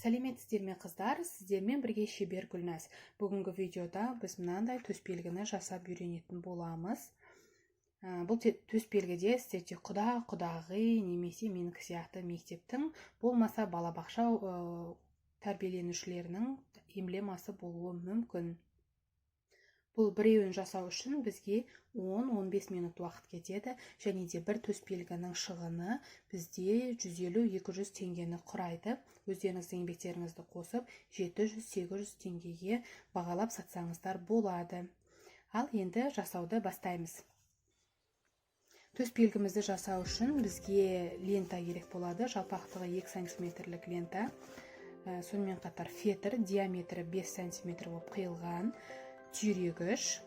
Сәлеметсіздер ме, қыздар? Сіздермен бірге шебер Гүлназ. Бүгінгі видеода біз мынандай төсбелгіні жасап үйренетін боламыз. Бұл төсбелгіде сіздерде құда, құдағи немесе менікі сияқты мектептің, болмаса балабақша тәрбиеленушілерінің эмблемасы болуы мүмкін. Бұл біреуін жасау үшін бізге 10-15 минут уақыт кетеді, және де бір төсбелгінің шығыны бізде 150-200 теңгені құрайды. Өздеріңіздің еңбектеріңізді қосып 700-800 теңгеге бағалап сатсаңыздар болады. Ал енді жасауды бастаймыз. Төсбелгімізді жасау үшін бізге лента керек болады. Жалпақтығы 2 сантиметрлік лента. Сонымен қатар фетр диаметрі 5 сантиметр болып қиылған түйрегіш,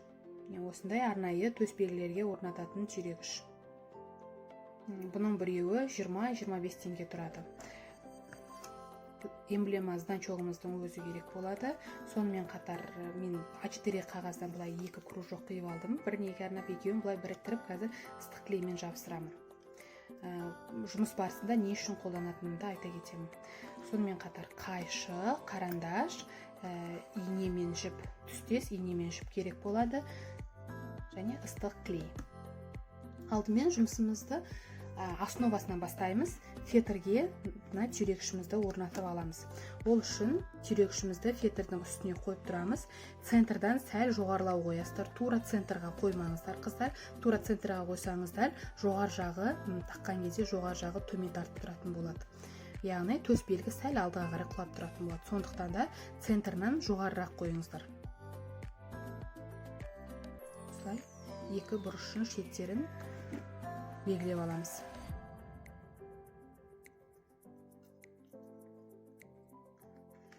осындай арнайы төсбелгілерге орнататын түйрегіш. Бұның біреуі 20-25 теңге тұрады. Эмблема значогымыздың өзі керек болады. Сонымен қатар мен А4 қағаздан былай екі кружок қиып алдым. Бір неге арнап, екеуін былай біріктіріп, қазір ыстық клеймен жабыстырамын. Жұмыс барысында не үшін қолданатынымды айта кетемін. Сонымен қатар қайшы, қарандаш, ине мен жіп, түстес ине мен жіп керек болады, және ыстық клей. Алдымен жұмысымызды основасынан бастаймыз. Фетрге мына түйрекшімізді орнатып аламыз. Ол үшін түйрекшімізді фетрдің үстіне қойып тұрамыз. Центрдан сәл жоғарылау қоясыздар. Тура центрға қоймаңыздар, қыздар. Тура центрға қойсаңыздар, жоғар жағы, таққан кезде жоғар жағы төмен тартып тұратын болады. Яғни төс белгі сәл алдыға қарай құлап тұратын болады. Сондықтан да центрынан жоғарырақ қойыңыздар. Осылай екі бұрышын шеттерін белгілеп аламыз.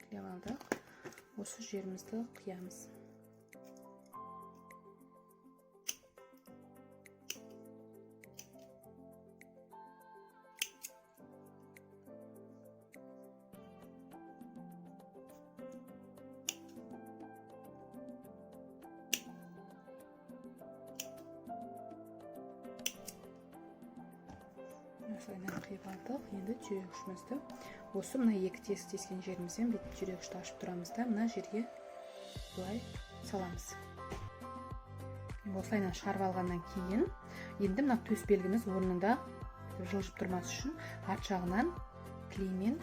Белгілеп алдық. Осы жерімізді қиямыз. Осылайынан қиып алдық. Енді түйрекшімізді осы мына екі тесік тескен жерімізден бүйтіп түйрекшті ашып тұрамыз да, мына жерге былай саламыз. Осылайынан шығарып алғаннан кейін енді мына төс белгіміз орнында жылжып тұрмас үшін арт жағынан клеймен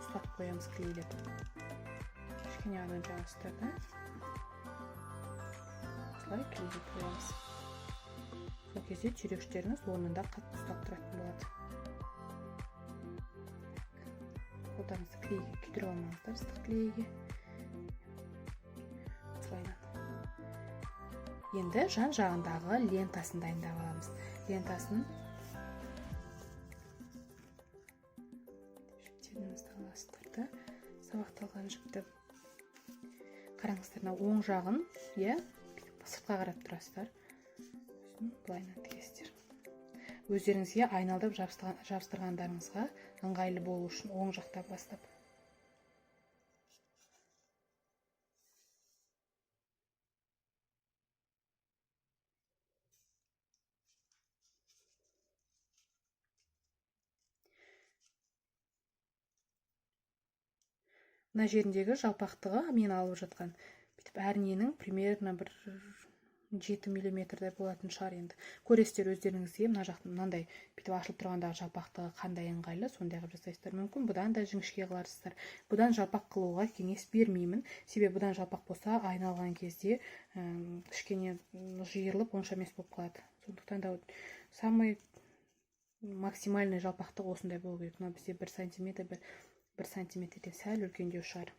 ұстатып қоямыз, клейлеп. Кішкене ғана жабыстырды. Осылай клейлеп қоямыз. Сол кезде түйрекштеріңіз орнында қатты ұстап тұратын болады. Қолдарыңызды клейге күйдіріп алмаңыздар, ыстық клейге. Осылайынан. Енді жан жағындағы лентасын дайындап аламыз. Лентасын жіптеріңізді аласыздар да, сабақталған жіпті. Қараңыздар, мына оң жағын, иә, сыртқа қарап тұрасыздар. Былайынан тігесіздер. Өздеріңізге айналдырып жабыстырғандарыңызға ыңғайлы болу үшін оң жақтан бастап. Мына жеріндегі жалпақтығы мен алып жатқан бүйтіп әр ненің примерно бір 7 миллиметрдей болатын шығар енді. Көресіздер өздеріңізге мына жақтың мынандай бүйтіп ашылып тұрғандағы жалпақтығы қандай ыңғайлы, сондай қылып жасайсыздар. Мүмкін бұдан да жіңішке қыларсыздар. Бұдан жалпақ қылуға кеңес бермеймін. Себебі бұдан жалпақ болса, айналған кезде, кішкене жиырылып онша емес болып қалады. Сондықтан да самый максимальный жалпақтық осындай болу керек. Мына бізде 1 сантиметр, бір сантиметрден сәл үлкендеу шығар.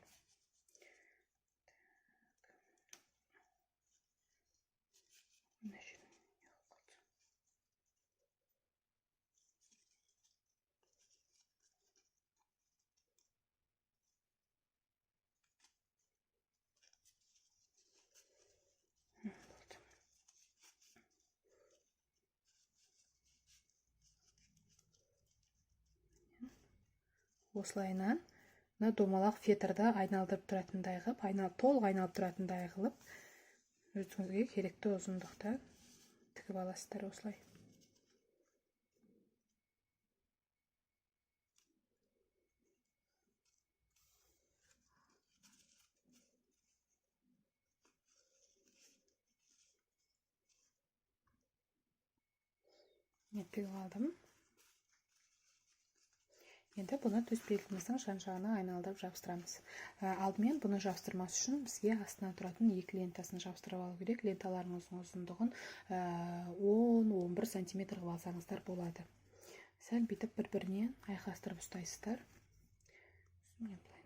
Осылайынан мына домалақ фетрді айналдырып тұратындай қылып, толық айналып тұратындай қылып өзіңізге керекті ұзындықта тігіп аласыздар осылай. Міне, тігіп алдым. Енді бұны төс белгіміздің жан-жағына айналдырып жабыстырамыз. Алдымен бұны жабыстырмас үшін бізге астына тұратын екі лентасын жабыстырып алу керек. Ленталарыңыздың ұзындығын 10-11 сантиметр қылып алсаңыздар болады. Сәл бүйтіп бір-біріне айқастырып ұстайсыздар. Міне, былайынан.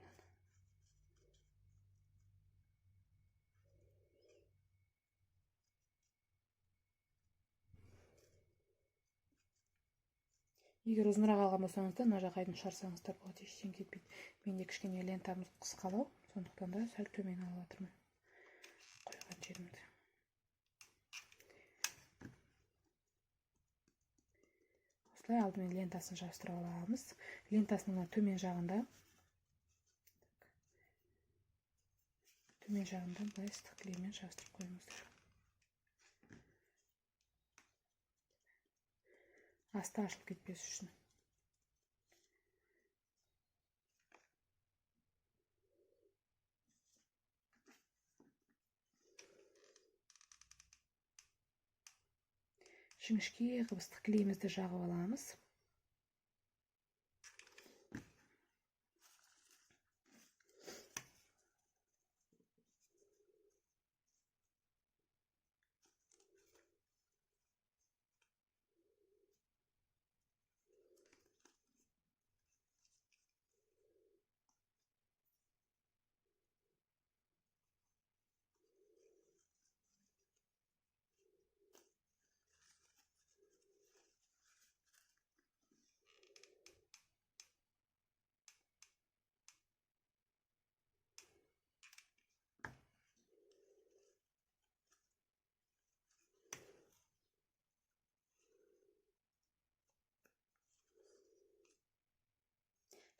Егер ұзынырақ алған болсаңыздар, мына жаққа шығарсаңыздар болады, ештеңе кетпейді. Менде кішкене лентамыз қысқалау, сондықтан да сәл төмен алып жатырмын қойған жерімді. Осылай алдымен лентасын жабыстырып аламыз. Лентасының мына төмен жағында былай ыстық клеймен жабыстырып қойыңыздар. Асты ашылып кетпес үшін. Жіңішке қылып ыстық клейімізді жағып аламыз.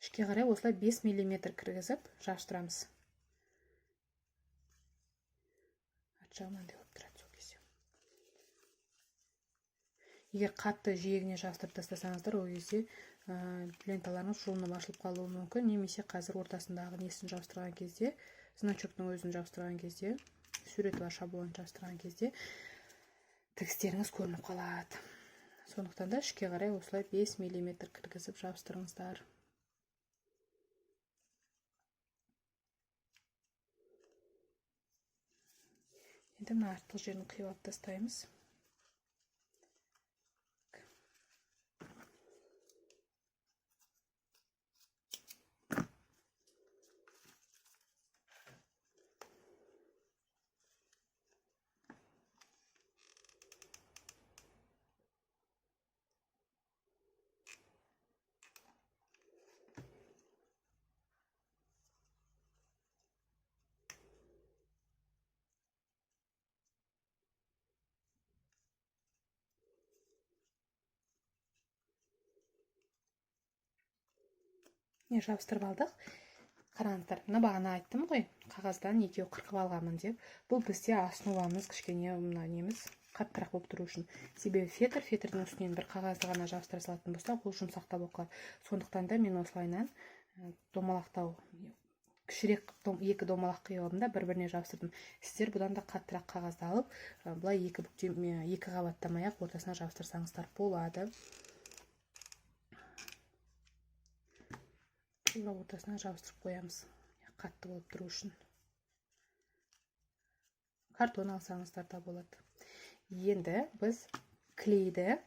Ішке қарай осылай 5 миллиметр кіргізіп жабыстырамыз. Арт жағы мынандай болып тұрады сол кезде. Егер қатты жиегіне жабыстырып тастасаңыздар, ол кезде ленталарыңыз жұлынып ашылып қалуы мүмкін, немесе қазір ортасындағы несін жабыстырған кезде, значоктың өзін жабыстырған кезде, суреті бар шаблонын жабыстырған кезде тігістеріңіз көрініп қалады. Сондықтан да ішке қарай осылай 5 миллиметр кіргізіп жабыстырыңыздар. Енді мына артқы жерін қиып алып тастаймыз. Не жабыстырып алдық. Қараңыздар, мына бағана айттым ғой, қағаздан екеу қырқып алғанмын деп. Бұл бізде основамыз кішкене мына неміз қаттырақ болып тұру үшін. Себебі фетрдің үстінен бір қағазды ғана жабыстыра салатын болсақ, ол жұмсақтау болып қалады. Сондықтан да мен осылайынан домалақтау, кішірек екі домалақ қиып алдым да бір-біріне жабыстырдым. Сіздер бұдан да қаттырақ қағазды алып, былай екі бүктем, екі қабаттамай-ақ ортасына жабыстырсаңыздар болады. Тура ортасына жабыстырып қоямыз, қатты болып тұру үшін. Картон алсаңыздар да болады. Енді біз клейді,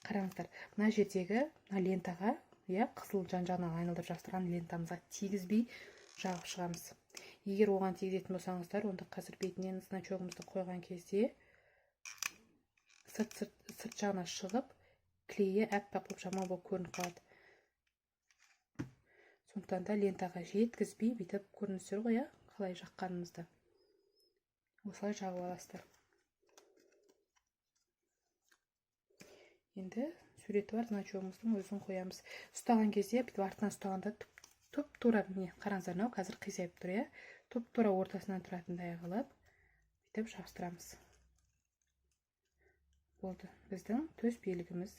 қараңыздар, мына жердегі мына лентаға, иә, қызыл жан-жағынан айналдырып жабыстырған лентамызға тигізбей жағып шығамыз. Егер оған тигізетін болсаңыздар, онда қазір бетінен значогымызды қойған кезде сырт жағына шығып, клейі аппақ болып жаман болып көрініп қалады. Сондықтан да лентаға жеткізбей бүйтіп көріністер ғой, иә, қалай жаққанымызды. Осылай жағып аласыздар. Енді суреті бар значогымыздың өзін қоямыз. Ұстаған кезде, бүйтіп артынан ұстағанда тұп-тура, міне, қараңыздар, мынау қазір қисайып тұр, иә? Тұп-тура ортасынан тұратындай қылып бүйтіп жабыстырамыз. Болды, біздің төс белгіміз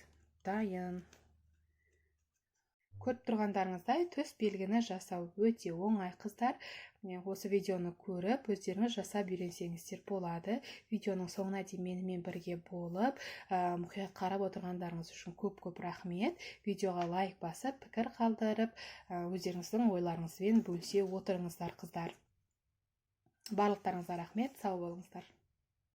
дайын. Көріп тұрғандарыңыздай, төс белгіні жасау өте оңай, қыздар. Осы видеоны көріп, өздеріңіз жасап үйренсеңіздер болады. Видеоның соңына дейін менімен бірге болып, мұқият қарап отырғандарыңыз үшін көп көп рахмет. Видеоға лайк басып, пікір қалдырып, өздеріңіздің ойларыңызбен бөлісе отырыңыздар, қыздар. Барлықтарыңызға рахмет, сау болыңыздар.